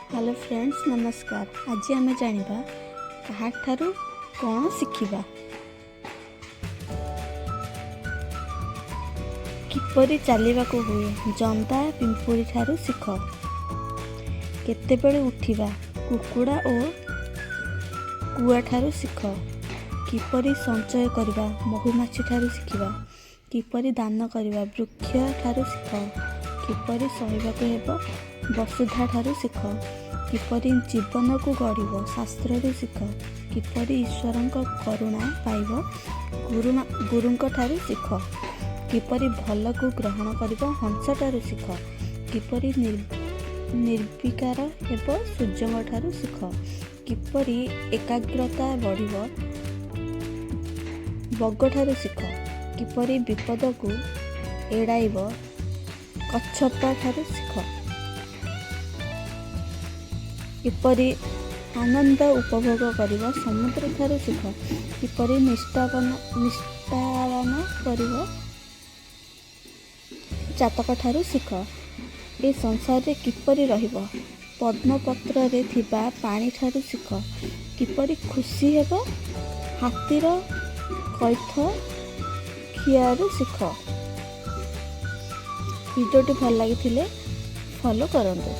Hello friends, ନମସ୍କାର। ଆଜି ଆମେ ଜାଣିବା କାହାଠାରୁ କ'ଣ ଶିଖିବା। କିପରି ଚାଲିବାକୁ ହୁଏ, ଜନ୍ଦା ପିମ୍ପୁଡ଼ି ଠାରୁ ଶିଖ। କେତେବେଳେ ଉଠିବା, କୁକୁଡ଼ା ଓ କୁଆଠାରୁ ଶିଖ। କିପରି ସଞ୍ଚୟ କରିବା, ମହୁମାଛି ଠାରୁ ଶିଖିବା। କିପରି ଦାନ କରିବା, ବୃକ୍ଷ ଠାରୁ ଶିଖ। କିପରି ସହିବାକୁ ହେବ, ବସୁଧା ଠାରୁ ଶିଖ। କିପରି ଜୀବନକୁ ଗଢ଼ିବ, ଶାସ୍ତ୍ରରୁ ଶିଖ। କିପରି ଈଶ୍ୱରଙ୍କ କରୁଣା ପାଇବ, ଗୁରୁଙ୍କ ଠାରୁ ଶିଖ। କିପରି ଭଲକୁ ଗ୍ରହଣ କରିବ, ହଂସଠାରୁ ଶିଖ। କିପରି ନିର୍ବିକାର ହେବ, ସୂର୍ଯ୍ୟଙ୍କ ଠାରୁ ଶିଖ। କିପରି ଏକାଗ୍ରତା ବଢ଼ିବ, ବଗଠାରୁ ଶିଖ। କିପରି ବିପଦକୁ ଏଡ଼ାଇବ, କଚ୍ଛପ ଠାରୁ ଶିଖ। କିପରି ଆନନ୍ଦ ଉପଭୋଗ କରିବ, ସମୁଦ୍ର ଠାରୁ ଶିଖ। କିପରି ନିଷ୍ଠାବାନ କରିବ, ଚାତକ ଠାରୁ ଶିଖ। ଏ ସଂସାରରେ କିପରି ରହିବ, ପଦ୍ମପତ୍ରରେ ଥିବା ପାଣିଠାରୁ ଶିଖ। କିପରି ଖୁସି ହେବ, ହାତୀର କଇଥ ଖିଆରୁ ଶିଖ। ଭିଡ଼ିଓଟି ଭଲ ଲାଗିଥିଲେ ଫଲୋ କରନ୍ତୁ।